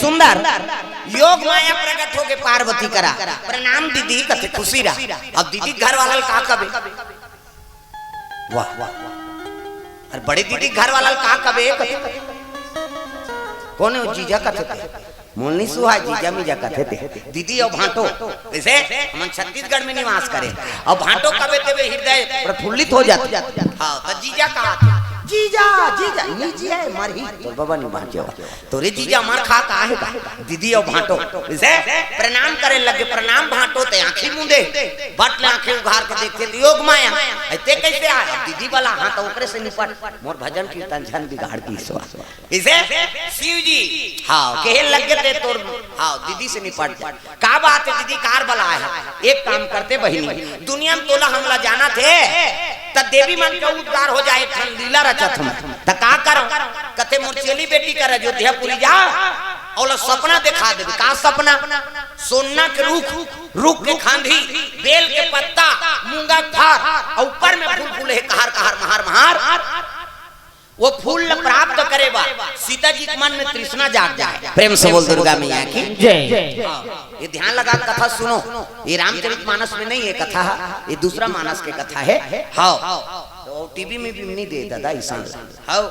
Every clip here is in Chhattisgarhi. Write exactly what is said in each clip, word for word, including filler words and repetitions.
सुंदर योग माया प्रकट होके पार्वती करा, "प्रणाम दीदी," कथे, "खुशी रहा।" अब दीदी घर वाला ल का कबे? वाह, वाह। अरे बड़े दीदी घर वाला ल का कबे? कथे, "कौन हे जीजा?" कथे ते। "मोल नहीं सुहाय, जीजा मीजा कथे ते।" दीदी अउ भांटो, जैसे हमन छत्तीसगढ़ में निवास करे, अउ भांटो कबे तेबे हृदय प्रफुल्लित हो जाथे। हाँ, त जीजा कहा थे, "जीजा, जीजा, नी जिया हे, मरही, तोर बबा नी बाँचे हो।" तोरे जीजा मर खा का हे का? दीदी अउ भांटो, जैसे प्रणाम करे लगे, "प्रणाम भांटो," ते आँखी मूंदे, बट ले आँखी उघार के देखथे, त योग माया, "अइते कैसे आय?" अब दीदी वाला, "हाँ, त ओकरे से निपट, मोर भजन कीर्तन झन बिगाड़ दी ईश्वर।" इसे शिव जी, हाँ, कहे लग गए थे तोर, हाँ, दीदी से निपट जा। "का बात हे दीदी, कार बलाय हे?" "एक काम करते बहिनी, दुनिया में तोला हमला जाना थे, त देवी मन के उद्धार हो जाए, एक ठन लीला रचत हम, त का करो?" कथे, "मोर चेली बेटी कर अयोध्यापुरी जा, ओला सपना दिखा देबे।" "का सपना?" "सोना के रूख, रूख के खांधी, बेल के पत्ता, मूंगा के फार, अउ ऊपर में फूल फूले हे, कहार कहार, महार महार।" वो फूल ल प्राप्त करे बर सीता जी के मन में तृष्णा जाग जाए। प्रेम से बोल दुर्गा मैया की जय। हाँ, ये ध्यान लगा के कथा सुनो, ये रामचरित मानस में नहीं है कथा, ये दूसरा मानस के कथा है। हाँ, तो टीवी में भी नहीं दे दादा, ईशान। हाँ,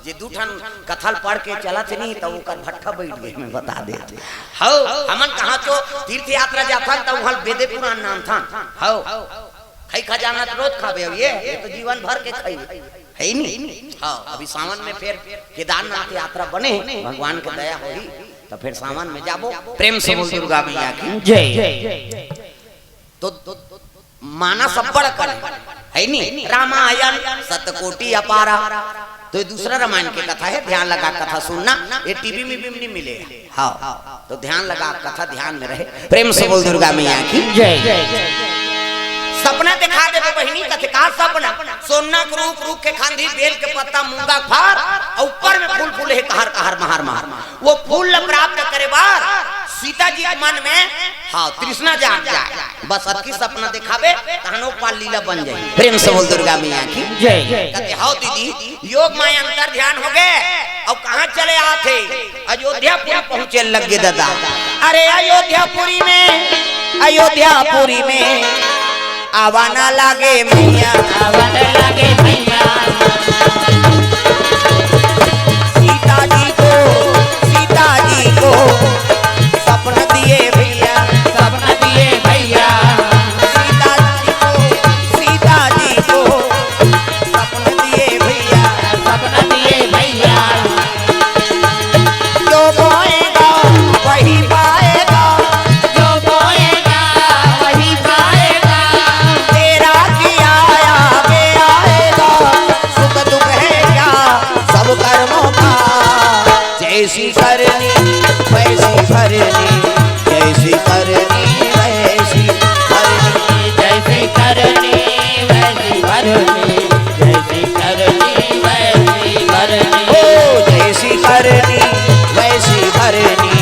जे दू ठन कथा ल पढ़ के चलत नहीं, त ओकर भट्ठा बैठ गए, मैं बता देते। हाँ, हमन कहाँ चो तीर्थ यात्रा जाथन, त उहाँ बेदे पुराण नाम थन। हाँ, खाई खजाना त रोज खाबे, अब ये, ये तो जीवन भर के खाई। है नी? हाँ, अभी सावन में फिर केदारनाथ यात्रा बने, भगवान के दया होही, त फिर सावन में जाबो। प्रेम से बोल दुर्गा मैया की जय। तो मानस अब्बड़ अकन है नी? रामायण सतकोटि अपारा। तो ये दूसरा रामायण के कथा है, ध्यान लगा कथा सुनना, ये टीवी में भी नहीं मिलेगा। हाँ, तो ध्यान लगा, कथा ध्यान में रहे। प्रेम से बोल दुर्गा मैया की जय। सपना दिखा देबे बहिनी, कथे का सपना? सोना के रूख, रूख के खांधी, बेल के पत्ता, मूंगा के फार, अउ ऊपर में फूल फूले हे, कहार कहार, महार महार। वो फूल ल प्राप्त करे बर सीता जी के मन में, हाँ, तृष्णा जाग जाए। बस अतकी सपना दिखाबे, तहनो पाल लीला बन जाए। प्रेम से बोल दुर्गा मैया की जय। कथे, "हव दीदी, योग माया अंतर ध्यान हो गए, अउ कहाँ चले आथे?" अयोध्यापुरी पहुँचे लगे दादा। अरे अयोध्यापुरी में, अयोध्यापुरी में आवा ना लागे मैया। आवा ना लागे मैया। सीता जी को, सीता जी को सपना दिए भैया। सपना दिए भैया। सीता जी को, सीता जी को सपना दिए भैया। सपना दिए भैया। जो बोएगा वही पाएगा। जो बोएगा वही पाएगा। तेरा किया आगे आएगा। सुख दुख है क्या सब कर्मों का। जैसी करनी वैसी भरनी। जैसी करनी वैसी भरनी। जैसी करनी वैसी भरनी। जैसी करनी वैसी भरनी। ओ जैसी करनी वैसी भरनी।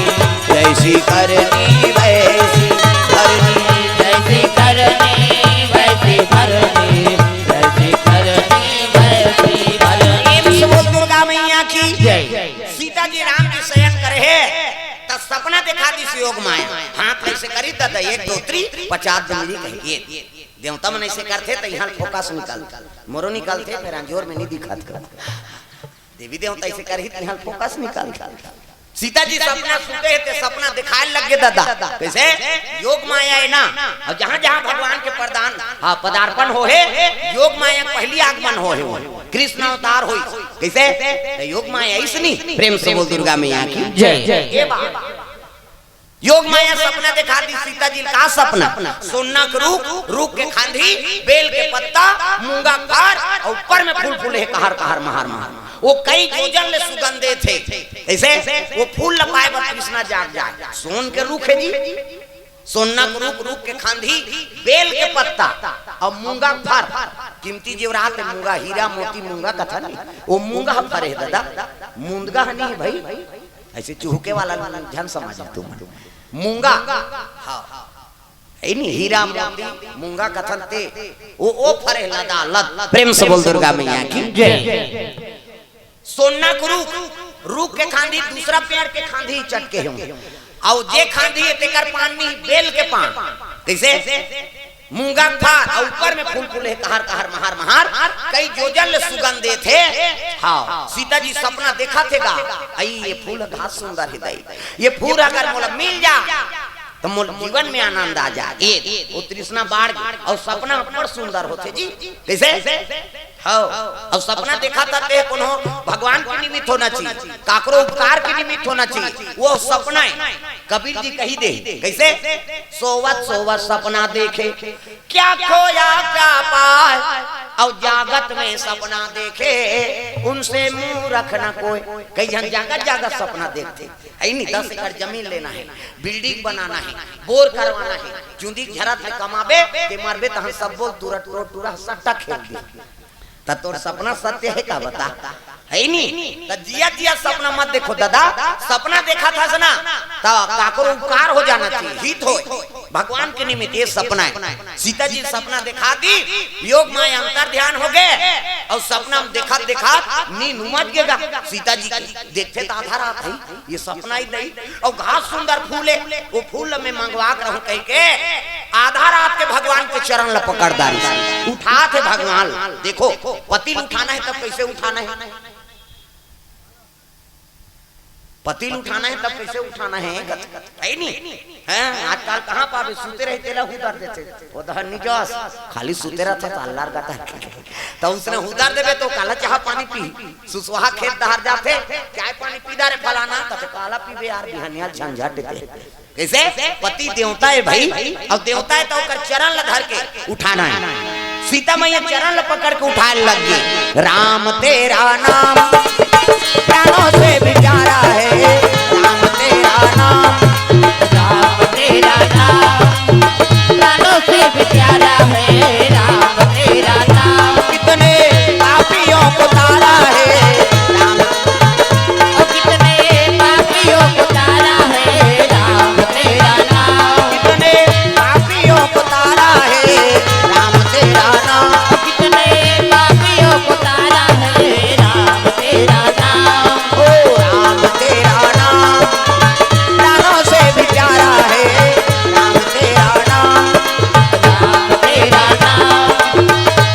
जैसी करनी वैसी भरनी। जैसी करनी वैसी भरनी। जैसी करनी वैसी भरनी। प्रेम से बोल दुर्गा मैया की जय। सीता जी राम जी शयन करे हे, त सपना दिखा दिस योग माया। हाथ ऐसे करी, दादा, एक दो तीन, पचास डुमरी कही, ये देवता मन ऐसे करथे, त इहाँ फोकस निकल, मोरो निकलथे, फेर अंजोर में नहीं दिखत कर। देवी देवता ऐसे करही, त इहाँ फोकस निकल। सीता जी सपना सुते हे, ते सपना दिखाए लग गे दादा। कैसे? योग माया है ना, अउ जहाँ जहाँ भगवान के प्रदान, हाँ, पदार्पण हो हे, योग माया पहली आगमन हो हे, वो कृष्ण अवतार होइस। कैसे? त योग माया अइसनी। प्रेम से बोल दुर्गा मैया की जय। ये बात। योग माया सपना दिखा दिस सीता जी ल। का सपना? सोना के रूख, रूख के खांधी, बेल के पत्ता, मूंगा के फार, अउ ऊपर में फूल फूले हे, कहार कहार, महार महार। वो कई योजन ले सुगंधे थे। ऐसे वो फूल ल पाए बर तृष्णा जाग जाए। सोन के रूख हे जी, सोना के रूख, रूख के खांधी, बेल के पत्ता अउ मूंगा के फार। कीमती जेवरात हे मूंगा, हीरा मोती मूंगा कथन। वो मूंगा ह फरे हे दादा, मूंदगा ह नहीं हे भाई। ऐसे चुहके वाला झन समझ तू मन। मूंगा, हाँ, है नी, हीरा मोती, मूंगा कथन ते, वो, वो फरे लदा लद। प्रेम से बोल दुर्गा मैया की जय। सोना के रूख, रूख के खांधी दूसरा पेड़ के खांधी चटके हों, अउ जे खांधी हे तेकर पान नहीं, बेल के पान। कइसे? मूंगा के फार, अउ ऊपर में फूल फूले हे, कहर कहर, महार महार, कई जोजन ले सुगंध देत हे। हाँ, सीता जी सपना देखत हे गा, अई ये फूल घास सुंदर हे दई, ये फूल अगर मोला मिल जा, त मोर जीवन में आनंद आ जा। ये वो तृष्णा बाढ़ गे, अउ सपना बड़ सुंदर होथे जी। कइसे? हव, अउ सपना देखत हे कोनो भगवान के निमित्त होना चाहिए, काकरो उपकार के निमित्त होना चाहिए, वो सपना हे। कबीर जी कहि दे, कइसे? सोवत सोवत सपना देखे, क्या खोया क्या पाए, अउ जागत में सपना देखे, उनसे मूरख न कोय। कई झन जागत जागत सपना देखथे, हे नहीं, दस एकड़ जमीन लेना हे, बिल्डिंग बनाना हे, बोर करवाना हे, चुंदी झरत ले कमाबे, ते मरबे तहन सब बोल टूरा टूरा टूरा सट्टा खेल दे। त तोर सपना सत्य हे का बता? हे नहीं? त जिया जिया सपना मत देखो दादा, सपना देखत हस ना, त काकरो उपकार हो जाना चाहिए, हित होय, भगवान के निमित्त ये सपना हे। सीता जी सपना देखा दी, योग माया अंतर ध्यान हो गे, अउ सपना में देखत देखत नींद उमज गे गा। सीता जी के देखथे त आधा रात हे, ये सपना ही दई, अउ घास सुंदर फूल हे, वो फूल ल मैं मंगवा के रहूं कहिके आधा रात के भगवान के चरण ल पकड़ डारिस। उठात हे भगवान ल। देखो, पति ल उठाना हे तब कइसे उठाना हे? पति ल उठाना हे तब कइसे उठाना हे? हे नहीं? हैं, आजकल कहाँ पाबे, सुते रही तेला हुदर देथे। वो दहर निजस, खाली सुते रहथे त अल्लार गता। त उसने हुदर देबे त काला चाह पानी पी, सुसवा खेत डहर जाथे, चाय पानी पी डारे फलाना, त काला पीबे यार, बिहनिया झंझट दे। कइसे? पति देवता हे भाई, अउ देवता हे त ओकर चरण ल धर के उठाना हे। सीता मैया चरण ल पकड़ के उठाए लग गे। राम तेरा नाम प्राणों से भी प्यारा है, राम तेरा नाम, राम तेरा नाम प्राणों से भी प्यारा है, राम तेरा नाम। कितने पापियों को तारा है राम, ओ कितने पापियों को तारा है राम तेरा नाम। कितने पापियों को तारा है राम तेरा नाम। ओ कितने पापियों को तारा है राम तेरा नाम। ओ राम तेरा नाम प्राणों से भी प्यारा है राम तेरा नाम। राम तेरा नाम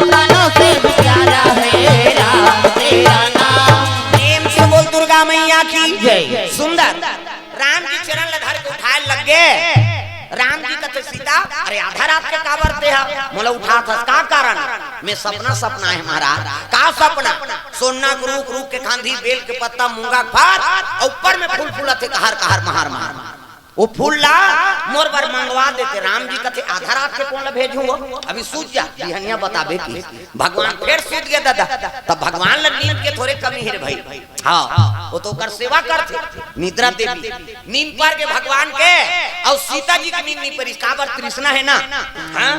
प्राणों से भी प्यारा है राम तेरा नाम। प्रेम से बोल दुर्गा मैया की जय। सुंदर। राम जी चरण ल धर के उठाए लग गे। राम जी कथे, सीता, अरे आधा रात के काबर ते हा मोला उठात हस, का कारण? मैं सपना सपनाए हंव महाराज। का सपना? सोना के रूख, रूख के खांधी, बेल के पत्ता, मूंगा के फार, अउ ऊपर में फूल फूलत हे, कहर कहर, महार महार। वो फूल ला मोर बर मंगवा देते। राम जी कथे, आधा रात के कोन ला भेजहूं वो? अभी सूत जा, बिहनिया बताबे कि। भगवान फेर सूत गे दादा, तब भगवान ला नींद के थोरे कमी हे रे भाई। हाँ, वो तो ओकर सेवा करथे, निद्रा देवी। नींद पर गे भगवान के, अउ सीता जी के नींद नहीं परिस, काबर? तृष्णा हे ना। हाँ?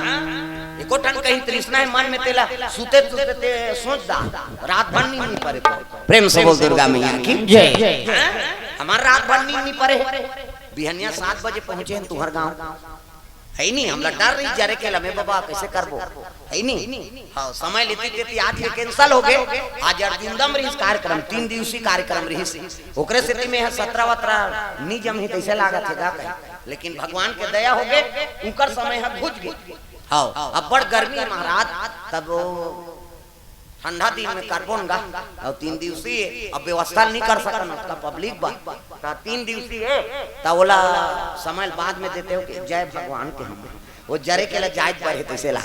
एको ठन कहीं तृष्णा हे मन में तेला, सुते सुते ते सोच दा, रात भर नींद नहीं परे तो। प्रेम से बोल दुर्गा मैया की जय। हाँ? हमार रात भर नींद नहीं परे। बिहनिया सात बजे पहुंचे हन तुंहर गांव। हे नहीं, हमला डर रहिस जरे के लमे बाबा, कइसे करबो? हे नहीं? हाँ, समय लेती तेती आज के cancel हो गे। आज अर्जुंदम रहिस कार्यक्रम, तीन दिवसीय कार्यक्रम रहिस। ओकरे सेती में ह सतरा वतरा नी जमही तइसे लागत हे गा कहे। लेकिन भगवान के दया हो गे, उंकर समय ह घुच गे। हाँ, अब्बड़ गर्मी हे महाराज, तब वो ठंडा दिन में करबो न गा, अउ तीन दिवसीय अब व्यवस्था नहीं कर सकन, ओतका public बा, त तीन दिवसीय हे, त ओला समय बाद में देते हो कि जय भगवान के हम, वो जरे के ला जाए बर हे, तइसे ला।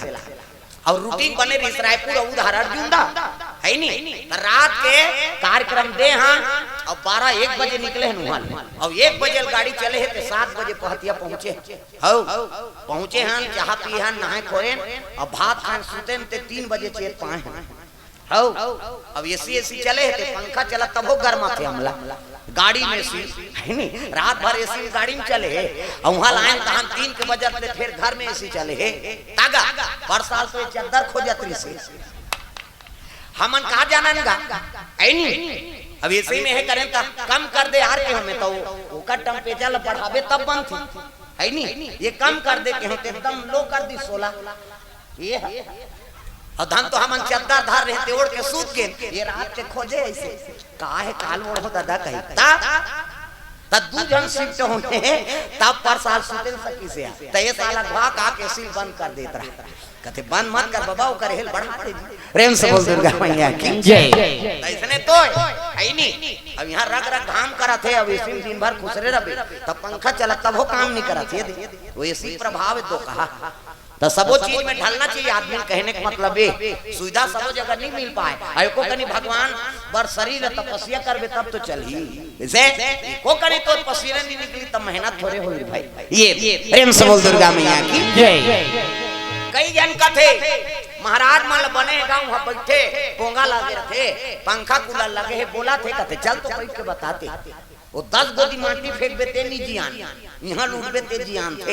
अउ routine बने रहिस रायपुर अउ उधार अर्जुंदा, हे नी? त रात के कार्यक्रम दे हाँ, अउ बारह एक बजे निकले हन उहाँ ले, अउ एक बजे ल गाड़ी चले हे, त सात बजे पहतिया पहुँचे। हव, पहुँचे हन, चाह पिए हन, नहाए खोएन, अब भात खाएन, सुतेन ते तीन बजे चेत पाए हन। हव, अब AC, AC चले हे, ते पंखा चलत तभो गरमाथे हमला। गाड़ी में AC, हे नी, रात भर AC में गाड़ी में चले हे, अउ उहाँ लाएन तहन तीन के बजत ले फेर घर में AC चले हे। तागा, पर साल तो ये चद्दर खोजत रहिस हे। हमन का जानन गा, हे नी? अब AC में हे करेन त कम कर दे यार के हमें तो ओकर temperature ल बढ़ाबे तब बनथे, हे नी? ये कम कर दे के हो त एकदम low कर दी सोला। ये ह। अउ धन तो हमन चद्दर धर रहे, ते ओढ़ के सूत गेन। ये रात के खोजे ऐसे, का हे काल ओढ़ो दादा कही। ता, ता दू झन शिफ्ट होने, तब पर साल सुते सकी से आ। त ये साला घुआ का के सील बंद कर देत रहा। कथे, "बंद मत कर बाबा, ओकर हेल बढ़ा दे।" प्रेम से बोल दुर्गा मैया की। जय। त इसने तो है ही नहीं। अब यहाँ रग रग घाम करत हे, अब एसी में दिन भर खुसरे रहे, तब पंखा चलत, तब वो काम नहीं करत हे। वो एसी प्रभाव है तो कहा। त सबो चीज में ढलना चाहिए आदमी, कहने का मतलब ये, सुविधा सबो जगह नहीं मिल पाए। अउ एको कनी भगवान बर शरीर तपस्या करबे तब तो चलही। जैसे एको कनी तोर पसीना नहीं निकली तब मेहनत थोड़े होई भाई। ये प्रेम से बोल दुर्गा मैया की। जय। कई जन कथे, "महाराज मन ल बने गांव ह बैठे, पोंगा लगे रथे, पंखा कूलर लगे हे, बोला थे," कथे, "चल तो बैठ के बताते।" वो दस गोदी माटी फेंकबे ते नी जियान, इहाँ लूटबे ते जियान थे।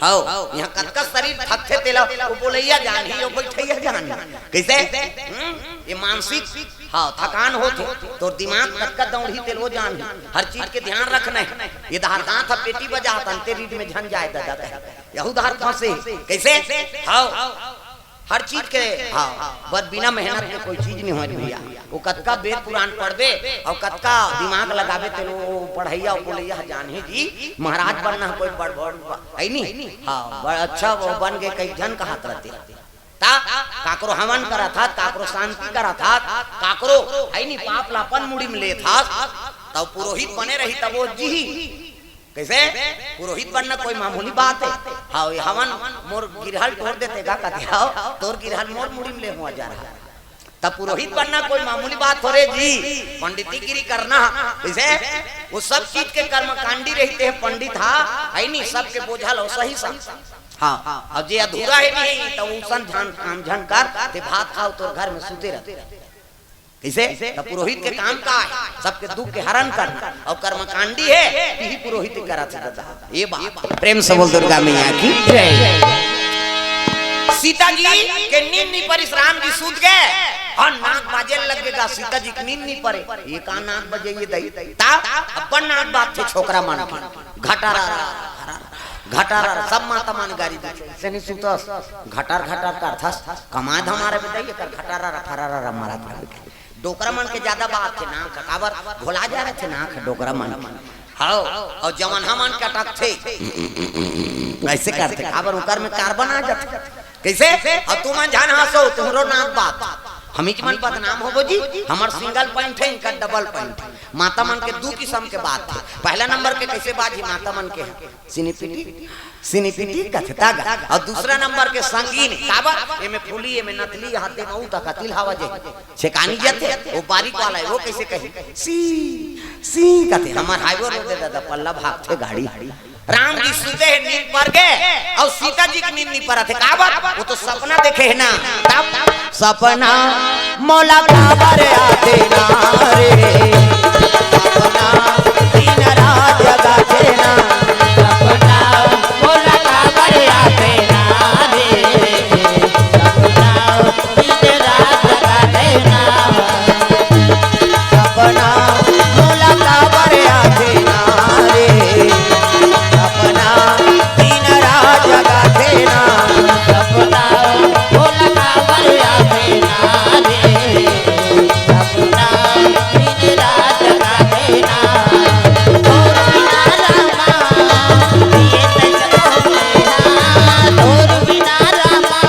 हव, इहाँ कतका शरीर थकथे तेला, वो बोलैया जानही, वो बैठैया जानही। कैसे? हम्म? ये मानसिक, हाँ, थकान होथे। तोर दिमाग कतका दौड़ही तेल वो जानही। हर चीज के ध्यान रखना हे। ये दहर हाथ ह पेटी बजात, अंते रीड में झन जाए दादा कहे। यहू दहर फंसे। कैसे? हव। हर चीज के, हाँ, बस बिना मेहनत के कोई चीज नहीं होय भैया। वो कतका वेद पुराण पढ़बे अउ कतका दिमाग लगाबे, तेन वो पढ़ैया, वो बोलैया जानही जी, महाराज बनना कोई बड़, बड़, बड़, है नी? हाँ, बड़ अच्छा वो बन गए, कई झन कहत रहते। ता काकरो हवन करत हस, काकरो शांति करत हस, काकरो है नी पाप ला अपन मुड़ी में लेत हस, तब पुरोहित बने रही तब वो जी। कैसे? पुरोहित बनना कोई मामूली बात है? हाँ, ये हवन मोर गिरहल टोर देते गा कथे, हाँ, तोर गिरहल मोर मुड़ी में ले हुआ जा रहा। तब पुरोहित बनना कोई मामूली बात हो रे जी, पंडितीगिरी करना। कैसे? वो सब चीज के कर्मकांडी रहते हैं पंडित, हाँ, है नी, सबके बोझल हो सही सा। हाँ, अब जे अधूरा है नहीं, तो उसन झन, काम झन कर, ते भात खाव, तोर घर में सुते रह। कैसे? त पुरोहित के काम का है? सबके दुख के हरण करना। अउ कर्मकांडी है, यही पुरोहित करत हे दादा। ये बात प्रेम से बोल दुर्गा मैया की। जय। सीता जी के नींद नी परिस, राम जी सूत गए अउ नाक बाजे लग गा। सीता जी के नींद नी परे। ये का नाक बजे ये दई? ता अपन नाक बाजथे छोकरा मन के। घटारा, घटारा, सब माता मन गारी देथे। से नी सुतस, घटार घटार करथस, कमाए धमारे में दई, एकर घटारा फरारा मारत रहे। डोकरा मन के ज्यादा बात थे ना, काबर भोला जा रहे थे ना, डोकरा मन। हव, अउ जवन हमन के अटकथे, ऐसे करथे, काबर ओकर में कार्बन आ जाथे। कैसे? अउ तुमन झन हंसो, तुहरो नाक बात। हमीच मन बदनाम होबो जी, हमर सिंगल पॉइंट है, इनका डबल पॉइंट है। माता मन के दू किसम के बात थे। पहला नंबर के कैसे बाजी माता मन के? सिनीपिटी, सिनीपिटी कथे ता गा। अउ दूसरा नंबर के संगीन, काबर? एमे फूली, एमे नथली, हाथे में ऊ तक तिल हवा जे। छेकानी जथे, वो बारीक वाला है, वो कैसे कही? सी, सी कथे, हमर हाईवे रोड दे दादा, पल्ला भागथे गाड़ी। राम जी सुते हे, नींद पर गे, अउ सीता जी के नींद नी परत हे। काबर? वो तो सपना देखे हे ना। तब सपना मोला काबर आथे ना रे, सपना दिन रात जगाथे ना। सपना मोला काबर आथे ना रे, सपना दिन रात जगाथे ना। सपना मोला काबर आथे ना रे, सपना दिन रात जगाथे ना। सपना मोला काबर आथे ना रे, सपना दिन रात जगाथे ना। तोर बिना रामा, जिए कैसे कहूँ मैं ना, तोर बिना रामा,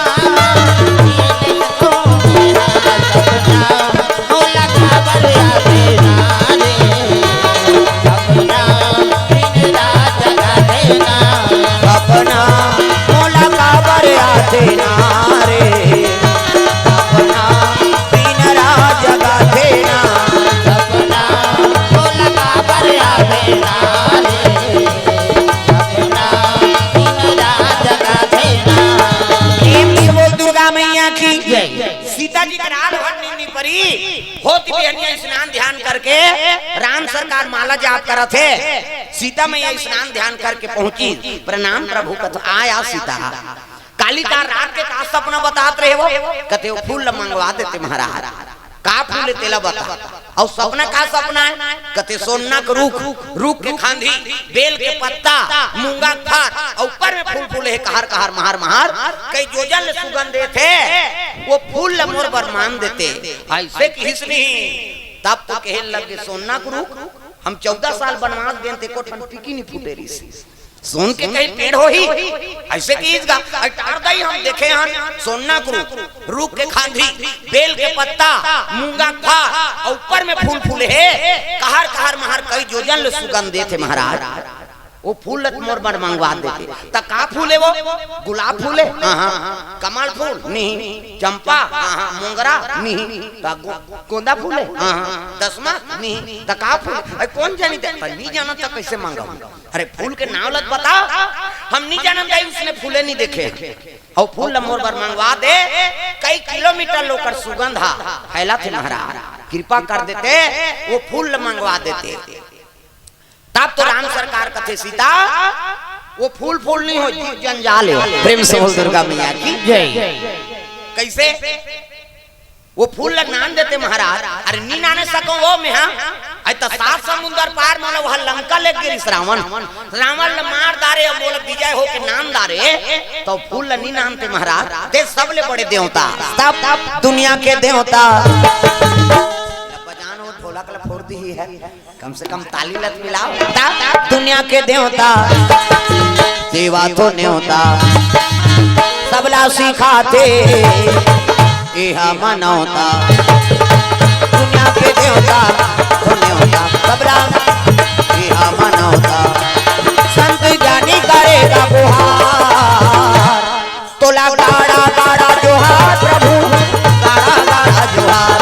जिए कैसे कहूँ मैं ना। सपना मोला काबर आथे ना रे, सपना दिन रात जगाथे ना। सपना मोला काबर आथे ना रे, सपना दिन रात जगाथे ना। सपना मोला काबर आथे ना रे, सपना दिन रात जगाथे ना। प्रेम से बोल दुर्गा मैया की। जय। सीता जी के रात भर नींद नी परी। होती बिहनिया स्नान ध्यान करके राम सरकार माला जाप करत हे। सीता मैया स्नान ध्यान करके पहुंची। प्रणाम प्रभु कथ आया सीता। काली का रात के का सपना बतात रहे हो? कथे वो फूल ल मंगवा देते महाराज। का फूले तेला बता। अउ सपना का सपना हे? कथे सोन्ना के रूख, रूख के खांधी, बेल के पत्ता, मूंगा के फार, अउ ऊपर में फूल फूले हे, कहर कहर महर महर, कई जोजन ले सुगंध देथे, वो फूल ल मोर बर मांग देते। अइसे किहिस नहीं, तब तो कहे लगे सोन्ना के रूख, हम चौदह साल बनवास गेन ते एको ठन पीकी नहीं फूटे रिहिस। सोन के कहीं पेड़ होही, अइसे किहिस गा। अइ टार दई हम देखे हन, सोन्ना के रूख, रूख के खांधी, बेल के पत्ता, मूंगा के फार, अउ ऊपर में फूल फूले हे, कहर कहर महर कई जोजन ले सुगंध देथे महाराज। वो फूल ल मोर बर मंगवा देते। त का फूले वो? गुलाब फूले? हाँ, हाँ। कमल फूल? नहीं। चंपा? हाँ, हाँ। मोंगरा? नहीं। त गो-, गोंदा फूले? हाँ, हाँ। दसमा? नहीं। त का फूले? अरे कौन जानी ते? त नहीं जाना त कैसे मांगा? अरे फूल के नाव लत बता, हम नहीं जानन दाई, उसने फूले नहीं देखे। अउ फूल ल मोर बर मंगवा दे, कई किलोमीटर लोकर सुगंध हा, फैला थे महाराज, कृपा कर देते, वो फूल ल मंगवा देते। तब तो राम सरकार कथे सीता, वो फूल फूल नहीं हो, जीव जंजाल हो। प्रेम से बोल दुर्गा मैया की जय। कैसे? वो फूल ल नान देते महाराज। अरे नी नाने सको वो में, हाँ? अइ त सात समुंदर पार मोला वहाँ लंका ले गिरिस रावण। रावण ल मार डारे, अउ मोला विजय होके नान डारे, त फूल ल नी नानते महाराज। ते सबले बड़े देवता, सब दुनिया के देवता। बजान वो ढोलक ल फोड़ दी है। कम से कम ताली लत मिलाओ। ता दुनिया के देवता, सेवा तो न्योता, सबला सिखाते, एहा मनौता। दुनिया के देवता, तो न्योता, सबला, एहा मनौता। संत ज्ञानी करेगा गुहार। तोला गाड़ा गाड़ा जोहार प्रभु, गाड़ा गाड़ा जोहार।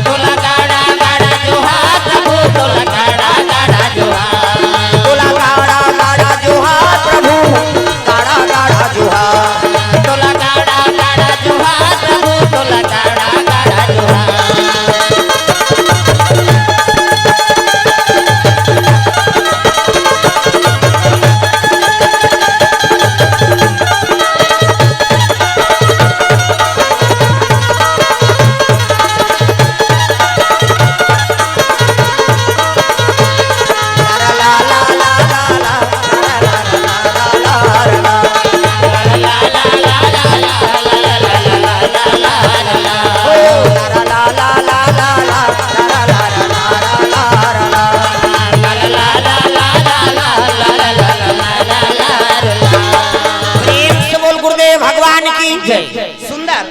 तोला गाड़ा गाड़ा जोहार प्रभु, तोला गाड़ा गाड़ा जोहार। तोला गाड़ा गाड़ा जोहार प्रभु, गाड़ा गाड़ा जोहार। तोला गाड़ा गाड़ा जोहार प्रभु, तोला गाड़ा गाड़ा जोहार। प्रेम से बोल गुरुदेव भगवान की जय। सुंदर।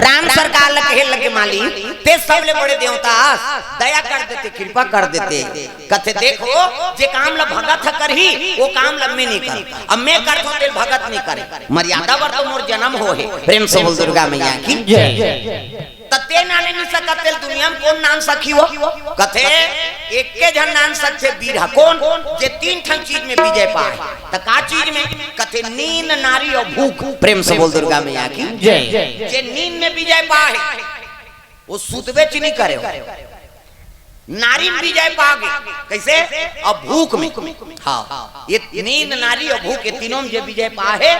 राम सरकार ल कहे लगे, मालिक, ते सबले बड़े देवता, दया कर देते, कृपा कर देते। कथे, देखो, जे काम ल भगत ह करही, वो काम ल मैं नहीं कर। अब मैं करथों, तेल भगत नहीं करे। मर्यादा बर तो मोर जन्म हो हे। प्रेम से बोल दुर्गा मैया की जय। त ते नाने नहीं सकत, तेल दुनिया में कौन नान सकी हो? कथे, एके झन नान सकथे वीर ह। कौन? जे तीन ठन चीज में विजय पाए। त का चीज में? कथे, नींद, नारी अउ भूख। प्रेम से बोल दुर्गा मैया की जय। जे नींद में विजय पाए, वो सुतबे च नहीं करे हो। नारी में विजय पा गे। कैसे? अब भूख में। हाँ, ये नींद, नारी अउ भूख, ये तीनों में जे विजय पाए,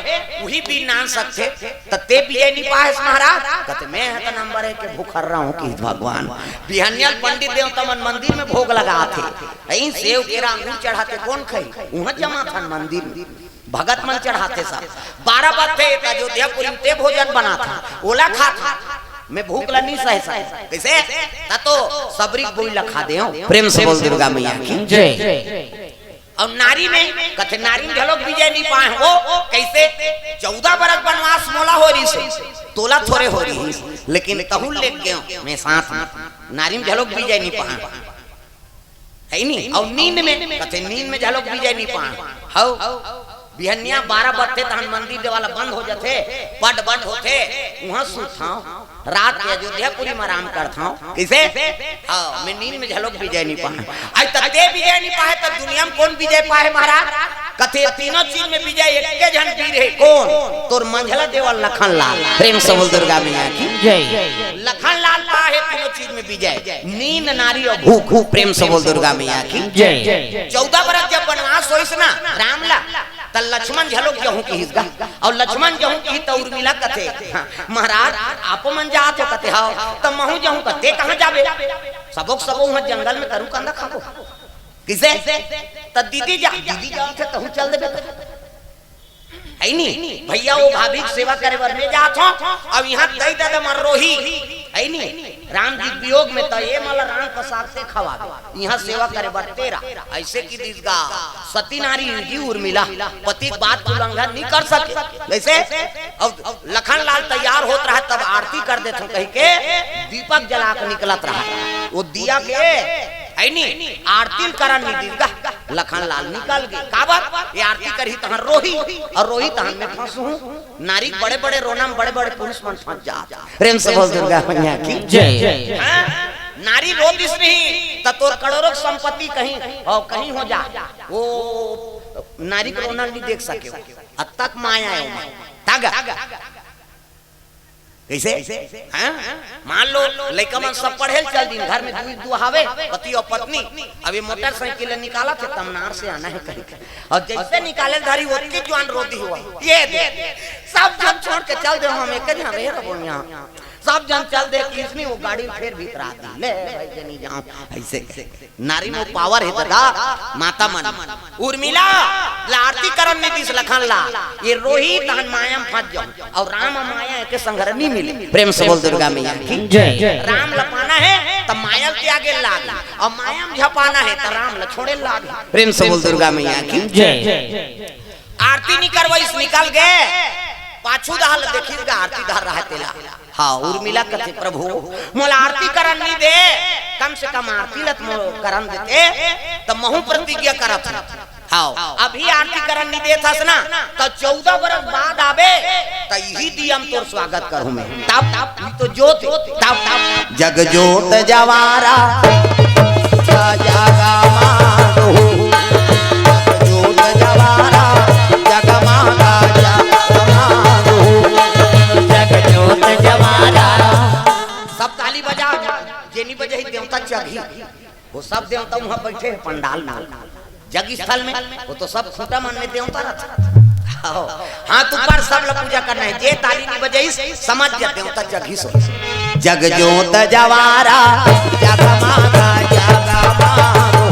वही वीर नान सकथे। त ते विजय नहीं पाए महाराज। कथे, मैं ह त नंबर एक के भूखर्रा हूँ कि भगवान। बिहनिया ल पंडित देवता मन मंदिर में भोग लगाथे। अई सेव केरा अंगूर चढ़ाथे, कौन खाई? उहाँ जमाथन मंदिर में। भगत मन चढ़ाथे सब। बारह बजथे त अयोध्यापुरी में ते भोजन बनाथा, ओला खाथा। मैं भूख ल नहीं सह सकंव। कैसे? त तो सबरी बोई ल खा देंव। प्रेम से बोल दुर्गा मैया की जय। अउ नारी में, कथे नारी में घलोक विजय नहीं पाए हो। कैसे? चौदह बरस बनवास मोला हो रहिस, तोला थोरे हो रहिस, लेकिन तहू ल लेके गेंव मैं साथ में। नारी में घलोक विजय नहीं पाए। है नी? अउ नींद में, कथे नींद में घलोक विजय नहीं पाए। हव, बिहनिया बारह बजथे तहन मंदिर देवाला बंद हो जाथे, पट बंद होथे, उहाँ सुतथंव। रात के अयोध्यापुरी में आराम करथंव। कैसे? हाँ, मैं नींद में घलोक विजय नहीं पाए। अई त ते विजय नहीं पाए त दुनिया में कौन विजय पाए महाराज? कथे तीनों चीज में विजय एके झन वीर हे। कौन? तोर मंझला देवर लखन लाल। प्रेम से बोल दुर्गा मैया की जय। लखन लाल पाए तीनों चीज में विजय, नींद, नारी अउ भूख। प्रेम से बोल दुर्गा मैया की जय। चौदह बरस जब बनवास होइस ना राम ला, त लक्ष्मण झलोक जहूं किहिस गा। अउ लक्ष्मण जहूं किहिस त उर्मिला कथे, "हाँ, महाराज, आपो मन जात हो?" कथे, "हव।" "त महूं जहूं?" कथे, "कहाँ जाबे? सबो के सबो उहाँ जंगल में तरू कांदा खाबो।" कइसे? "त दीदी जा, दीदी जात हे, तहूं चल देबे।" हइ नी? भइया, ओ भाभी के सेवा करे बर मैं जात हंव, अउ इहाँ दई ददा मन रोही, हइ नी? राम जी के वियोग में त ए मन ला राम प्रसाद से खवाबे, इहाँ सेवा करे बर तेरा, अइसे किहिस गा। सती नारी जी उर्मिला, पति के बात के उल्लंघन नइ कर सके। कइसे? अउ लखन लाल तैयार होत रहय, तब आरती कर देथंव कहिके दीपक जला के निकलत रहय। ओ दिया के, हइ नी, आरती ल करन नइ दिस गा। लखन लाल निकल गे। काबर? ए आरती करही तहन रोही, अउ रोही तहन मैं फंसहूं। नारी के बड़े-बड़े रोना में बड़े-बड़े पुरुष मन फंस जात। प्रेम से बोल दुर्गा मैया की जय। हाँ? नारी रो दिस नहीं, त तोर करोड़ों के संपत्ति कहीं, अउ कहीं हो जा। ओ नारी के रोना नइ देख सके। अतक माया हे ओमा। तागा। कइसे? हाँ? मान लो, लइका मन सब पढ़े ल चल दिन, घर में दुई दुआ हवे, पति अउ पत्नी, अब ए मोटरसाइकिल ल निकालत हे, तमनार से आना हे कहिके। अउ जइसे निकाले ल धरी, ओतकी जुवान रो दिस हो, "ये दे।" सब झन छोड़ के चल देहूं, हम एके झन रहे रहो इहाँ। सब झन चल दे, किसनी ओ गाड़ी फेर भीतरा दी। ले भाई, जनी जाओ, अइसे। नारी में पावर हे ददा, माता मन। उर्मिला ला आरती करन नइ दिस लखन लाल। ए रोही तहन माया में फंस जाहूं। अउ राम अउ माया एके संघरा नइ मिले। प्रेम से बोल दुर्गा मैया की जय। राम ल पाना हे त माया ल त्यागे ल लागे, अउ माया में झपाना हे त राम ल छोड़े ल लागे। प्रेम से बोल दुर्गा मैया की जय। आरती नइ करवइस, निकल गे। पाछू डहर ल देखिस गा, आरती डहर रहय तेला। हाँ, उर्मिला कथे, "प्रभु, मोला आरती करन नइ दे, कम से कम आरती ल त मोला करन देते, त महूं प्रतिज्ञा करत हंव। हाँ, अभी आरती करन नइ देत हस ना, त चौदह बरस बाद आबे, त इही दिया म तोर स्वागत करहूं मैं।" तब, तब, ई तो जोत, तब, तब, जग जोत जवारा, जगमागो, जग जोत जवारा, जगमागा, जगमागो। जग जोत जवारा। सब ताली बजा, जेनी बजाही देवता चघी। ओ सब देवता उहाँ बइठे हे पंडाल में, जग स्थल में। ओ तो सब खूंटा मन में देवता रहिथे। हाथ ऊपर, सब ला पूजा करना हे। जे ताली नइ बजाइस, समझ जा देवता चघिस हो। जग जोत जवारा, जगमागा जगमागो।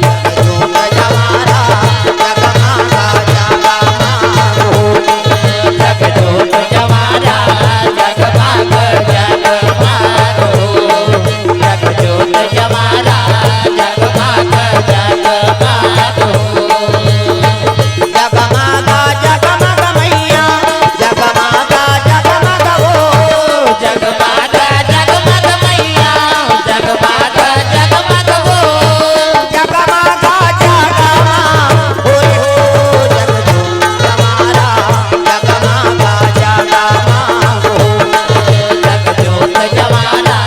जग जोत जवारा, जगमागा जगमागो। जग जोत जवारा, जगमागा जगमागो। जग जोत जवारा, जगमागा जगमागो। जगमागा जगमग मैया, जगमागा जगमग हो। जगमागा जगमग मैया, जगमागा जगमग हो। जगमागा जगमग हो रे हो, जग जोत जवारा, जगमागा जगमग हो। जग जोत जवारा,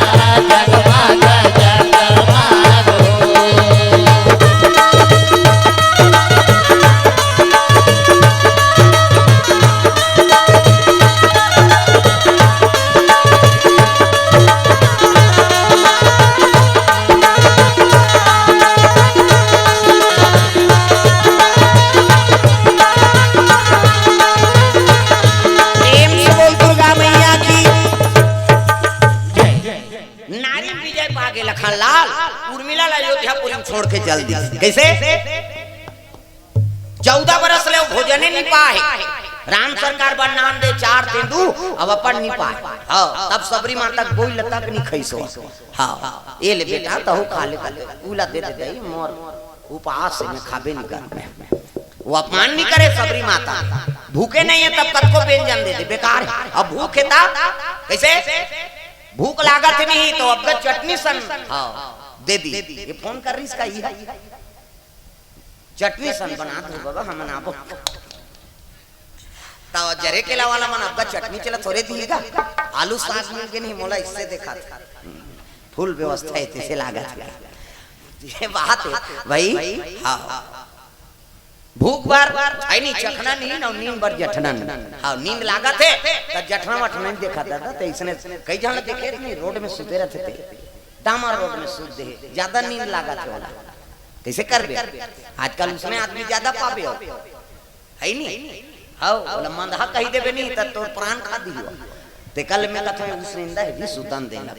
जगमागा जगमागो। प्रेम से बोल दुर्गा मैया की। नारी विजय पागे लखन लाल, उर्मिला ला अयोध्यापुरी में छोड़ के चल दिस। कइसे? चौदह बरस ले भोजने नइ पाए। राम सरकार बर नान दे चार तेंदू, अब अपन नइ पाए। हाँ, तब सबरी माता के बोई लता के नइ खइस हो। हाँ, ए ले बेटा, तहूं खा ले, खा ले। उला दे दे दई, मोर उपास हे, मैं खाबे नइ कर। ओ अपमान नइ करे सबरी माता। भूखे नइ हे तब कतको व्यंजन दे दे, बेकार हे। अब भूख हे ता कइसे? भूख लागत हे नहीं तो अब चटनी सन, हाँ, दे दी। ए फोन कर रहिस का, इही चटनी सन बना दो बाबा, हमन आबो। त जरे केला वाला मन अब चटनी चला थोरे दिही गा। आलू साग मिल गे नहीं, मोला अइसे देखाथे। फुल व्यवस्था हे, तइसे लागत हे। ए बात हे भाई। हाँ, भूख बर, हइ नी, चखना नींद अउ नींद बर जठना नींद। हाँ, नींद लागत हे, त जठना वठना नइ देखाथे। त अइसने कई झन देखे नहीं, रोड में सुते रहिथे ते। डामर रोड में सुत दे, जादा नींद लागत हे ओला। कइसे करबे? आजकल उसने आदमी जादा पाबे हो। है नी? हव, ओला मंदहा कहि देबे नी, त तोर प्राण खा दिही। ते कल में कथों, उसने इंदा है भी सुतन देना।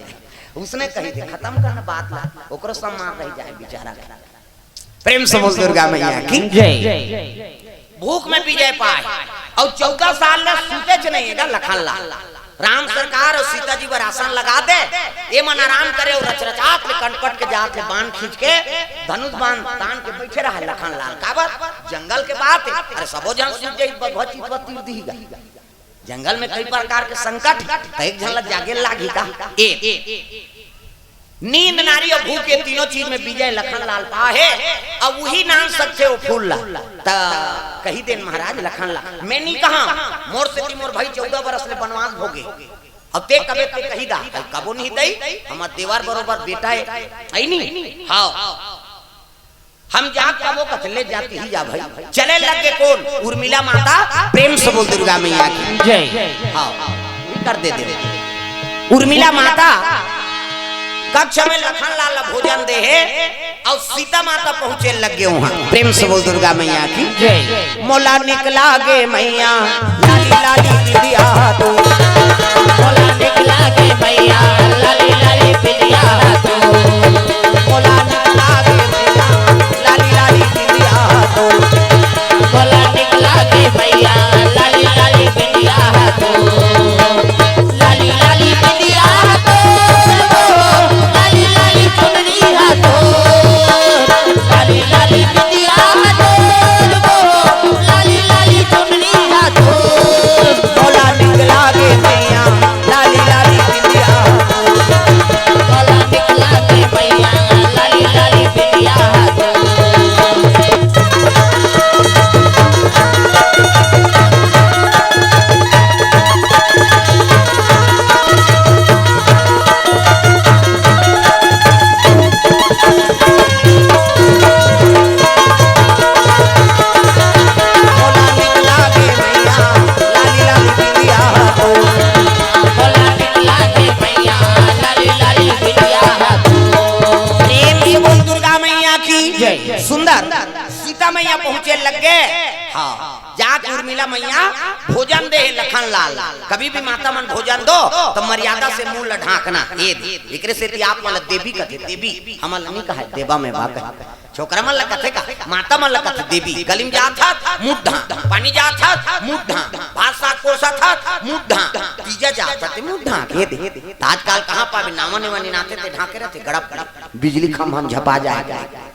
उसने कहि दे, खतम करना बात ला, ओकरो सम्मान रहि जाए बेचारा के। प्रेम से बोल दुर्गा मैया की। जय। भूख में विजय पाए, अउ चौदह साल ले सुतेच नहीं हे गा लखन लाल। राम सरकार अउ सीता जी बर आसन लगा दे, ये मन आराम करे अउ रचरचात ले कनपट के जात ले बाण खींच के धनुष बाण तान के बइठे रहे लखन लाल। काबर? जंगल के बात हे। अरे सबो झन सुत जाही, बघवा चितवा तीर दिही गा। जंगल में कई प्रकार के संकट, त एक झन ला जागे लागही का? ए, नींद नारी अउ भूख, ये तीनों चीज में विजय लखन लाल पाहे। अउ उही नान सकथे ओ फूल ला। त कहि देन महाराज लखन लाल, मैं नी कहा, मोर सेती मोर भाई चौदह बरस ले बनवास भोगे, अउ ते कबे ते कहि दा, कबो नहीं दई, हमर देवर बरोबर बेटा हे, है नी? हव। हम जात कबो कथले जाती ही जा भाई। चले लगे कोन? उर्मिला माता, प्रेम से बोल दुर्गा मैया की। जय। हव, कर दे दे। उर्मिला माता कक्ष में लखन लाल भोजन दे हे, अउ सीता माता पहुंचे लगे उहाँ। प्रेम से बोल दुर्गा मैया की। जय। मोला निकला गे मैया, लाली लाली बिंदिया तो। मोला निकला गे मैया, लाली लाली बिंदिया तो। मोला निकला गे मैया, लाली लाली बिंदिया तो। मोला निकला गे मैया, लाली लाली बिंदिया तो। लाली लाली बिंदिया तो, लाली लाली चुनरी हा तो। लाली लाली बिंदिया हा तो, लाली लाली चुनरी हा तो। मोला निकला गे मैया, लाली लाली बिंदिया हा तो। मोला निकला गे मैया, लाली लाली बिंदिया हा तो। प्रेम से बोल दुर्गा मैया की। जय। सुंदर सीता मैया पहुंचे लग गे। हाँ, जात उर्मिला मैया भोजन दे लखन लाल। कभी भी माता मन भोजन दो त मर्यादा से मुंह ला ढांकना। ए दे, एकरे सेती आप मन ला देवी कथे, देवी, हमन ला नी कहे, देवा में बा कहे। छोकरा मन ला कथे का, माता मन ला कथे देवी। गली में जात हस, मुंह ढांक, पानी जात हस, मुंह ढांक, भात साग परोसत हस, मुंह ढांक, तीजा जात हस, मुंह ढांक, ए दे। त आजकल कहाँ पाबे, नावा नेवा निनाथे ते ढांके रथे, गड़प गड़प। बिजली खंभा में झपा जाए।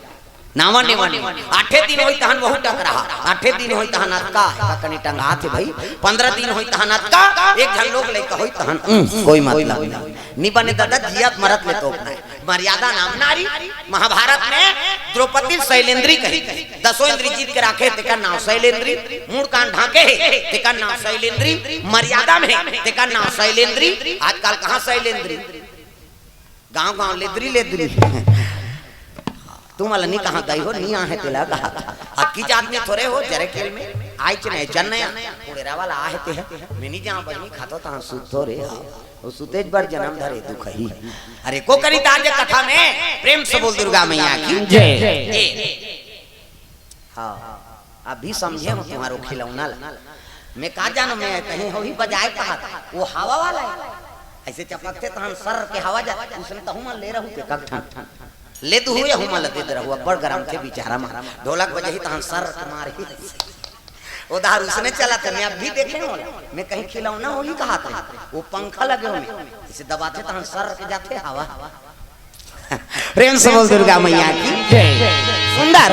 नावा नेवा नी। आठे दिन होई तहन वहू टकराहा, आठे दिन होई तहन अतका, एका कनी टंगाथे भाई। पंद्रह दिन होई तहन अतका, एक झन लोग लइका होई तहन, उम, कोई मतलब नहीं। नी बने दादा, जियत मरत ले तोपना हे। मर्यादा नाम नारी। महाभारत में द्रौपदी शैलेंद्री कही, दसों इंद्री जीत के राखे, तेकर नाव शैलेंद्री। मुड़ कान ढांके हे, तेकर नाव शैलेंद्री। मर्यादा में हे, तेकर नाव शैलेंद्री। आजकल कहाँ शैलेंद्री? गांव गांव लेदरी लेदरी। तुमन ला नी कहा दई हो, नी आहे तेला कहा। अक्कीच आदमी थोरे हो, जरे खेल में आइच नया जन नया। कुड़ेरा वाला आहे ते हे, मैं नी जांव बजनी खातो तहां सुत थोरे हो। ओ सुतेच बर जनम धरे दुख ही। अरे को करी ताज कथा में, प्रेम से बोल दुर्गा मैया की। जय। ए। हाँ, अभी समझे हो तुम्हारो खिलौना ला। मैं का जानों, मैं कहीं होही बजाए कहा था, वो हवा वाला है। ऐसे चपकथे तहन सर के हवा जा, उसने तहु मन ले रहू ते कक ठन। ले दुहू या हूँ मन ले दे रहू, अब्बड़ गरम थे बेचारा मन। ढोलक बजही तहन सर के मारही। उधार उसने चला था, मैं अभी देखे हो, मैं कहीं खिलौना होही कहा था, वो पंखा लगे हो में, इसे दबाथे तहन सर के जाथे हवा। प्रेम से बोल दुर्गा मैया की। जय। सुंदर।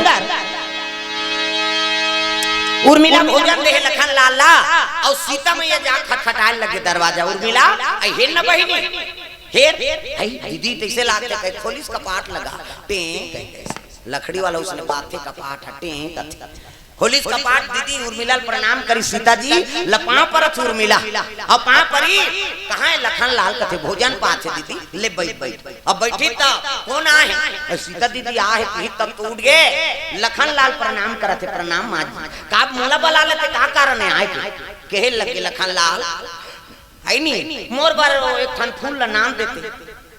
उर्मिला भोजन देहे लखन लाल ला, अउ सीता मैया जा खटखटाए लगे दरवाजा। उर्मिला, आई हेर न बहिनी। हेर, आई दीदी तैसे लागथे, कहे खोलिस कपाट लगा। टें, कहे, लकड़ी वाला उसने बाथे कपाट ह, टें, कथे। खोलिस कपाट दीदी, उर्मिला ल प्रणाम करी सीता जी, ल पाँव परत उर्मिला। अब पाँव परी, कहाँ हे लखन लाल? कथे भोजन पाथे दीदी, ले बइठ, बइठ। अब बइठी त कोन आहे? अ, सीता दीदी आहे, तिही तब तो उठ गे। लखन लाल प्रणाम करत हे, प्रणाम माँ जी। का मोला बला लेते, का कारण हे आए के? कहे लगे लखन लाल, है नी, मोर बर एक ठन फूल ल नाम देते।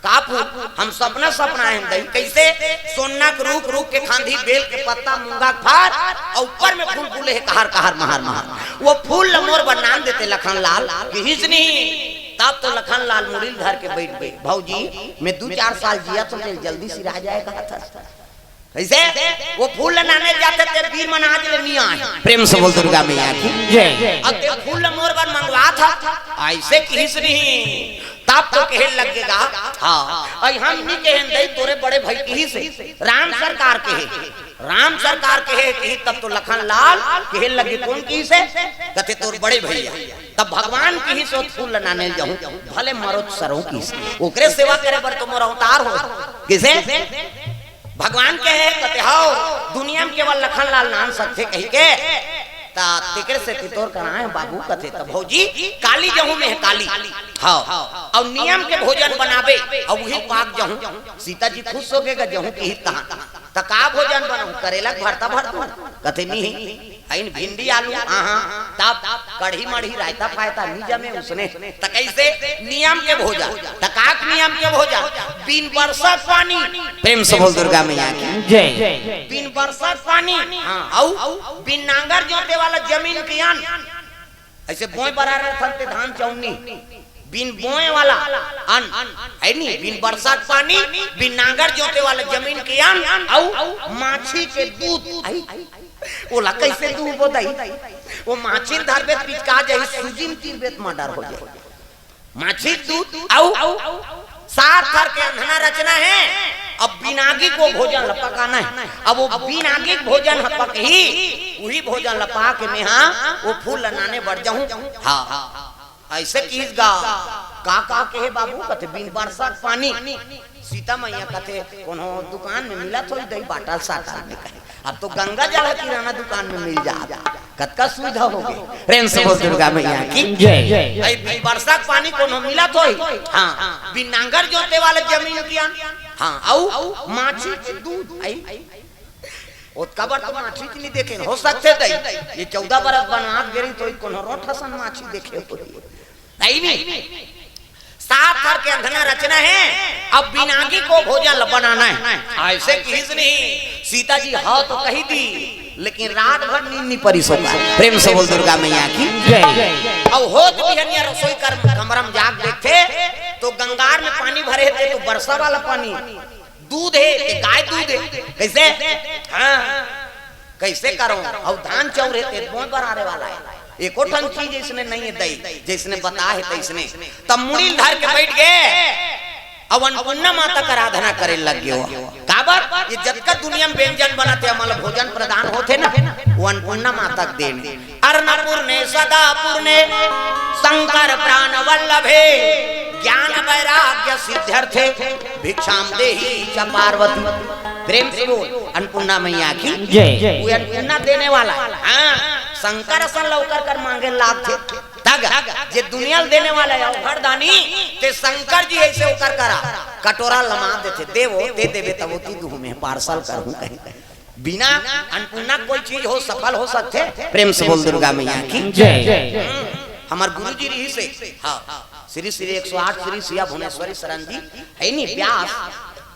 का फूल? हम सपना सपना हन दई। कइसे? सोन्ना के रूख, रूख के खांधी, बेल के पत्ता, मूंगा के फार, अउ ऊपर में फूल फूले हे कहर कहर महर महर। वो फूल ल मोर बर नान देते लखन लाल, किहिस नहीं। तब तो लखन लाल मुड़ी ल धर के बइठ गे, भौजी, मैं दू चार साल जियत हों, जल्दी सिरा जाय कहत हस। कइसे? वो फूल ल नाने जाथे ते बीर मन आज ले नइ आय। प्रेम से बोल दुर्गा मैया की। जय। अउ ते फूल ल मोर बर मंगवात हस, अइसे किहिस नहीं। तब तो कहे लग गे गा, हाँ, अई हम नइ कहेन दई, तोरे बड़े भई किहिस हे, राम सरकार कहे, राम सरकार कहे किहिस, तब तो लखन लाल कहे लग गे, कोन किहिस हे? कथे तोर बड़े भइया। तब भगवान किहिस हे, ओ फूल ल नाने ल जाहूं, भले मरों त सरों किहिस हे। ओकरे सेवा करे बर तो मोर अवतार होय। कइसे? भगवान कहे, कथे, "हव, दुनिया में केवल लखन लाल नान सकथे," कहिके। त तेकरे सेती तोर करा आय हंव बाबू, कथे, "त भौजी, काली जाहूं मैं, काली।" हव, अउ नियम के भोजन बनाबे, अउ उही पाक जाहूं। सीता जी खुश होगे गा, जाहूं किहिस तहां। "त का भोजन बनाहूं? करेला के भरता भर दूं?" कथे, "नहीं।" अइन भिंडी आलू, हाँ, हाँ, तब कढ़ी मढ़ी, रायता फायता नइ जमे उसने। त कइसे? नियम के भोजन। त का नियम के भोजन? बिन बरसत पानी। प्रेम से बोल दुर्गा मैया की। जय। बिन बरसत पानी, हाँ, अउ बिन नांगर जोते वाला जमीन के अन्न। अइसे बोय बरार रथन ते धान चौनी, बिन बोय वाला अन्न, हे नी? बिन बरसत पानी, बिन नांगर जोते वाला जमीन के अन्न, अउ माछी के दूध। अई, ओला कइसे दूहूं दई? वो माछी ल धरबे त पिचका जाही, सूजी म तीरबे त मर्डर हो जाही। माछी के दूध अउ सात थर के अंधना रचना हे। अब बिन आगी के भोजन ल पकाना हे। अब वो बिन आगी के भोजन ह पकही, उही भोजन ल पाके मेहा वो फूल ल नाने बर जाहूं। हाँ, अइसे किहिस गा। का का कहे बाबू? कथे, "बिन बरसत पानी।" सीता मैया कथे, "कोनो दुकान में मिलत होही दई, बाटल साटल में," कहे। अब तो गंगा जल ह किराना दुकान में मिल जात। कतका सुविधा होगे। प्रेम से बोल दुर्गा मैया की। जय। अई बिन बरसत पानी कोनो मिलत होही? हाँ। बिन नांगर जोते वाला जमीन के अन्न? हाँ। अउ माछी के दूध? अई ओतका बर तो माछी के नइ देखेन। हो सकथे दई, ये चौदह बरस बनवास गे रहिस त कोनो रोंट असन माछी देखे होही। नहीं, नहीं। सात थर के अंधना रचना हे, अब बिन आगी के भोजन ल बनाना हे। अइसे किहिस नहीं, सीता जी हव तो कहि दिस, लेकिन रात भर नींद नइ परिस ओकर। प्रेम से बोल दुर्गा मैया की। जय। अउ होत बिहनिया रसोई कर कमरा म जाके देखथे, त गंगार में पानी भरे हे, ते तो बरसा वाला पानी, दूध हे, ते गाय दूध हे। कइसे? हाँ। कइसे करंव? अउ धान चाउर हे, ते बोय बरारे वाला हे। एको ठन चीज अइसने नइ हे दई, जइसने बताय हे तइसने। तब मुड़ी ल धर के बइठ गे, अउ अन्नपूर्णा माता के आराधना करे लग गे। काबर? ये जतका दुनिया में व्यंजन बनत हे, हमन ल भोजन प्रदान होथे ना, वो अन्नपूर्णा माता के देन। अन्नपूर्णे सदा पूर्णे शंकर प्राण वल्लभे ज्ञान वैराग्य सिद्ध्यर्थे भिक्षाम देहि च पार्वती। प्रेम से बोल, अन्नपूर्णा मैया की। जय। वो अन्नपूर्णा देने वाला हे। हाँ, शंकर असन ल ओकर कर मांगे लागथे। तग, जे दुनिया ल देने वाला हे, अवघड़ दानी, ते शंकर जी अइसे ओकर करा कटोरा लमा देथे, "देवो, ते देबे तभो तीर दूहूं मैं, पार्सल करहूं," कहे। बिना अन्नपूर्णा कोई चीज हो, सफल हो सकथे? प्रेम से बोल दुर्गा मैया की। जय। हम्म, हमर गुरु जी रहिस हे, हाँ, श्री श्री एक सौ आठ श्री सिया भुवनेश्वरी शरण जी, हे नी, व्यास,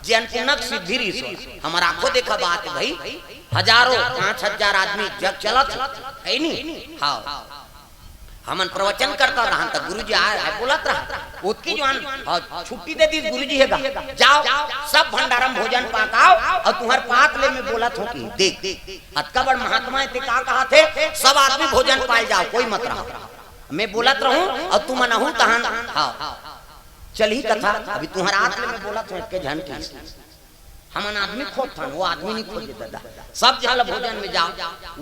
जे अन्नपूर्णा के सिद्धि रहिस हे। हमर आंखों देखा बात हे भई, हजारों, पाँच हजार आदमी जग चलत हे, हे नी? हाँ। हमन प्रवचन करत रहन त गुरुजी आय, आय बोलत रहन। ओतकी जुवार, हाँ, छुट्टी दे दिस गुरुजी हे गा। जाव, सब भंडारा म भोजन पाकाव, अउ तुंहर पात ले मैं बोलत हों कि देख, अतका बड़ महात्मा हे, ते का कहत हे, सब आदमी भोजन पाय जाव, कोई मत रहा। मैं बोलत रहूं, अउ तुमन आहू तहन, हाँ, चलही कथा, अभी तुंहर आत ले मैं बोलत हों, एक झन की हमन आदमी खोजथन, वो आदमी नइ खोजे ददा। सब झन ल भोजन में जाव।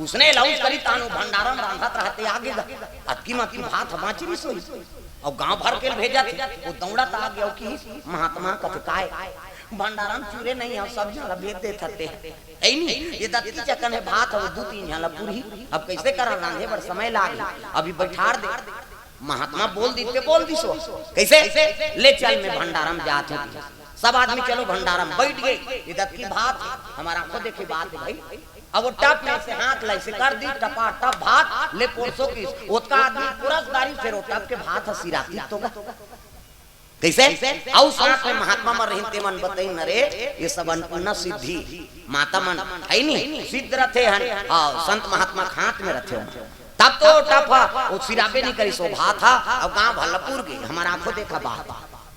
उसने अलाउंस करी तान वो भंडारा म रांधत रहते आगे गा। अतकी म अतकी भात ह बांचिस होही। अउ गांव भर के ल भेजत हे। वो दौड़त आगे अउ किहिस, "महात्मा कथे काय? भंडारा म चूरे नइ हे, सब झन ल भेज देथस ते।" अइ नी, ये दतकी चकन हे भात ह, वो दू तीन झन ल पुरही। अब कइसे करन, रांधे बर समय लागही। अभी बइठार दे। महात्मा बोल दिस ते बोल दिस वो। कइसे? "ले चल, मैं भंडारा म जात हों।" सब आदमी चलो भंडारा म बइठ गे। ये दतकी भात, हमर आंखों देखी बात हे भई। अब वो टप में से हाथ ल अइसे कर दिस, टपाटप भात ले परोसो किहिस। ओतका आदमी पुरस डारिस, फेर वो टप के भात ह सिरातिस तो गा। कइसे? अउ साथ में महात्मा मन रहिन, ते मन बतइन, "अरे, ये सब अन्नपूर्णा सिद्धि माता मन हइ नी, सिद्ध रथे हन।" हाँ, संत महात्मा के हाथ में रथे ओमन। तब तो टप ह, वो सिराबे नहीं करिस, वो भात ह, अउ गांव भर ल पुर गे, हमर आंखों देखा बात।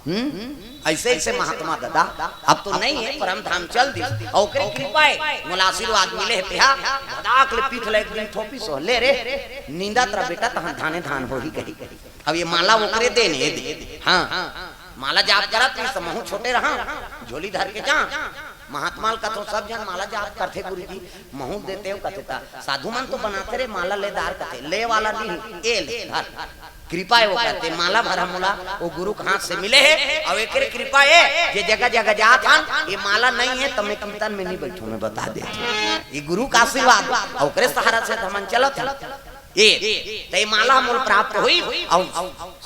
हम्म? अइसे, अइसे महात्मा दादा, अब तो नहीं है, परम धाम चल दिस, अउ ओकरे कृपा हे, मोला आशीर्वाद मिले हे, तेहा भदाक ले पीठ ल एक दिन थोपिस, "ले रे, निंदत रह बेटा, तहन धाने धान होही," कही। अब ये माला ओकरे देन हे, ये दे। हाँ, माला जाप करत रहिस, महूं छोटे रहा, झोली धर के जा। महात्मा ल कथों, "सब झन माला जाप करथे गुरुजी, महूं देतेंव," कथे, "त साधु मन तो बनाथे रे माला, ले दार," कथे, "ले वाला नहीं, ए ले, धर। कृपा हे," वो कथे, "माला भर मोला वो गुरु के हाथ से मिले हे, अउ एकरे कृपा हे, जे जगह जगह जात हन, ये माला नहीं हे, त मैं कीर्तन में नहीं बैठूं, मैं बता देथों। ये गुरु का आशीर्वाद, अउ ओकरे सहारा से त हमन चलत हन।" ए, त ए माला मोला प्राप्त होइस, अउ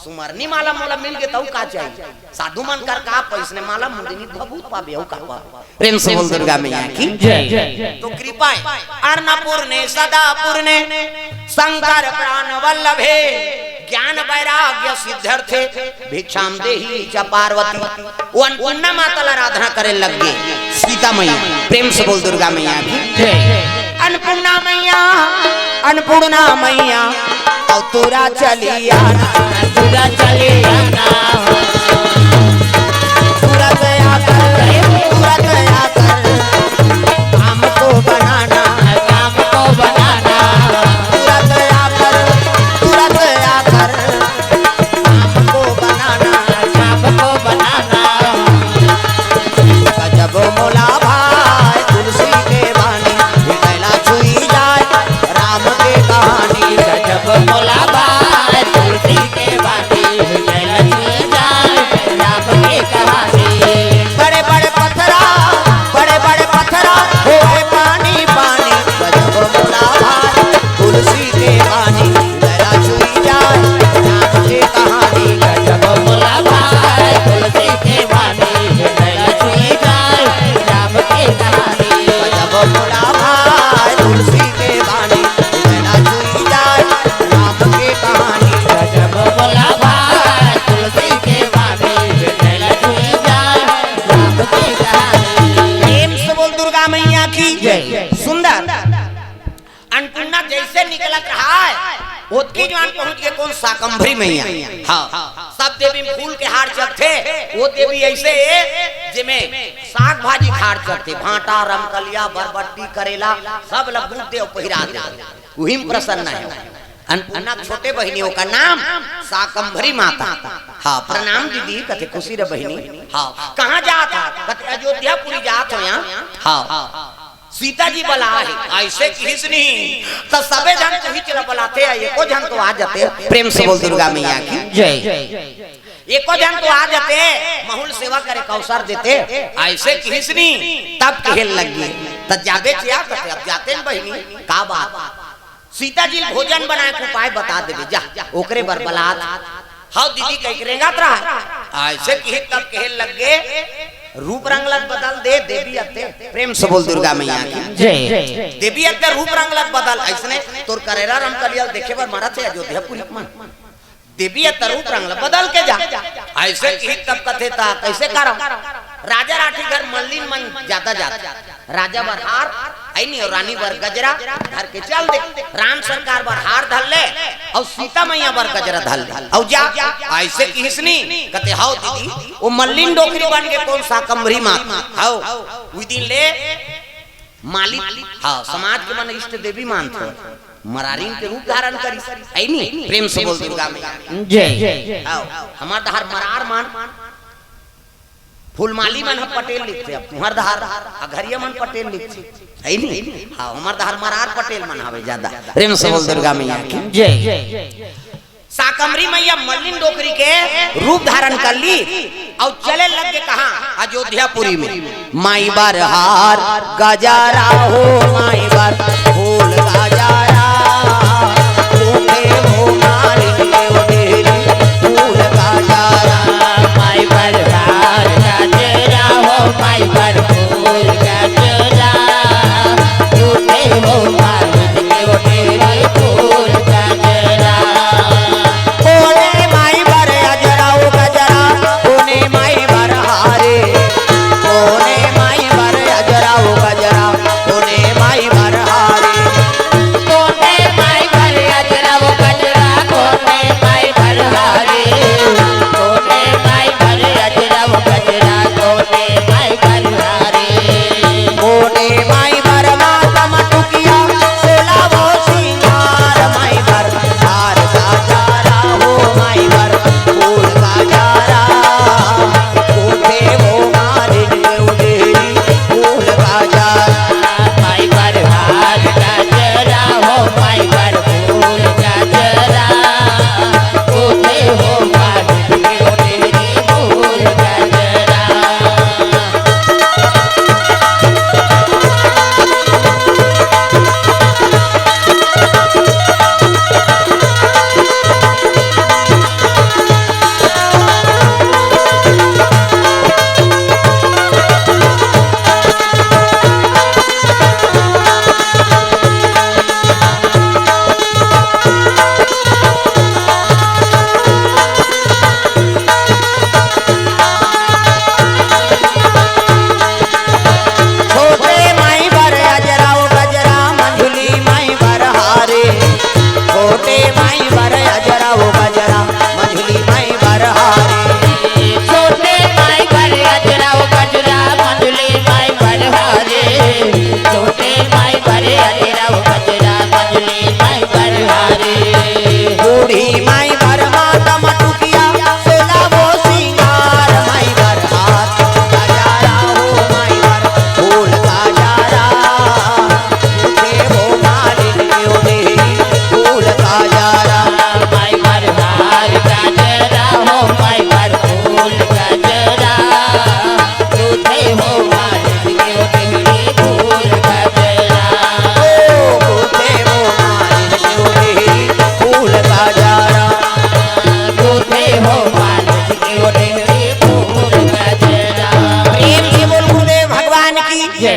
सुमरनी माला मोला मिल गे, त अउ का चाहिए? साधु मन कर का पाबे, अइसने माला मुंदिनी भभूत पाबे, अउ का पाबे? प्रेम से बोल दुर्गा मैया की जय। तो कृपा हे। अन्नपूर्णे सदा पूर्णे शंकर प्राण वल्लभे ज्ञान वैराग्य सिद्ध्यर्थे भिक्षाम देहि च पार्वती। वो अन्नपूर्णा माता ल आराधना करे लग गे सीता मैया। प्रेम से बोल दुर्गा मैया की जय। अन्नपूर्णा मैया, अन्नपूर्णा मैया, अउ तुरा चली आना। तुरा चली आना। तुरत आकर, तुरत आकर, काम को बनाना। काम को बनाना। तुरत आकर, तुरत आकर, काम को बनाना। काम को बनाना। गजब मोला भाय तुलसी के बानी, हृदय ला छुई जाय राम के कहानी। गजब मोला भाय तुलसी के बानी, हृदय ला छुई जाय राम के कहानी। बड़े बड़े पथरा, बड़े बड़े पथरा होय पानी पानी। गजब मोला भाय तुलसी के बानी, हृदय ला छुई जाय राम के कहानी। गजब मोला भाय तुलसी के बानी, हृदय ला छुई जाय राम के कहानी। गजब मोला भाय तुलसी के बानी, हृदय ला छुई जाय राम के कहानी। गजब मोला भाय तुलसी के बानी, हृदय ला छुई जाय राम के कहानी। प्रेम से बोल दुर्गा मैया की जय। सुंदर। अन्नपूर्णा जइसे निकलत रहय, ओतकी जुवार पहुंच गे कोन? शाकंभरी मैया। हाँ, सब देवी में फूल के हार चघथे, वो देवी अइसे हे, जेमे साग भाजी के हार चघथे, भांटा, रमकलिया, बरबट्टी, करेला, सब ल गूंथ दे अउ पहिरा दे, उही में प्रसन्न हे। अन्नपूर्णा के छोटे बहिनी, ओकर नाम शाकंभरी माता। हाँ, प्रणाम दीदी, कथे, खुशी रह बहिनी। हाँ, कहाँ जात हव? कथे, अयोध्यापुरी जात हों यां। हाँ, सीता जी बलाय हे, अइसे किहिस नहीं, त सबे झन तुहिच ल बलाते, एको झन तो आ जाते। प्रेम से बोल दुर्गा मैया की जय। एको झन तो आ जाते, महूं ल सेवा करे के अवसर देते, अइसे किहिस नहीं, तब कहे लग गे। त जाबे चिया कथे, अब जातेन बहिनी, का बात? सीता जी ल भोजन बनाय के उपाय बता देबे, जा, ओकरे बर बलात। हव दीदी कहिके रेंगत रहय। अइसे किहिस तब कहे लग गे, रूप रंग ल बदल दे देवी अत्ते। प्रेम से बोल दुर्गा मैया की जय। देवी अत्ते रूप रंग ल बदल, अइसने तोर करेला रमकलिया ल देखे बर मरत हे अयोध्यापुरी के मन। देवी अत्ते रूप रंग ल बदल के जा। अइसे किहिस तब कथे त कइसे करंव? राजा राठी घर मल्लिन मन जादा जाथे। राजा बर हार, अइनी अउ रानी बर गजरा धर के चल दे। राम सरकार बर हार धर ले, अउ सीता मैया बर गजरा धर ले, अउ जा। अइसे किहिस नहीं, कथे, हव दीदी, वो मल्लिन डोकरी बन गे कोन? शाकंभरी माता। हव, उही दिन ले मालिक, हाँ, समाज के मन इष्ट देवी मानथे, मरारिन के रूप धारण करिस। अइनी, प्रेम से बोल दुर्गा मैया जय। हव, हमर डहर मरार मन फूलमाली मन ह पटेल लिखथे, अब तुंहर डहर अघरिया मन पटेल लिखथे, हे नी? हाँ, हमर डहर मरार पटेल मन हवे जादा। प्रेम से बोल दुर्गा मैया की जय। शाकंभरी मैया मल्लिन डोकरी के रूप धारण कर लिस अउ चले लग गे कहाँ? अयोध्यापुरी में। माई बर हार गजरा हो, माई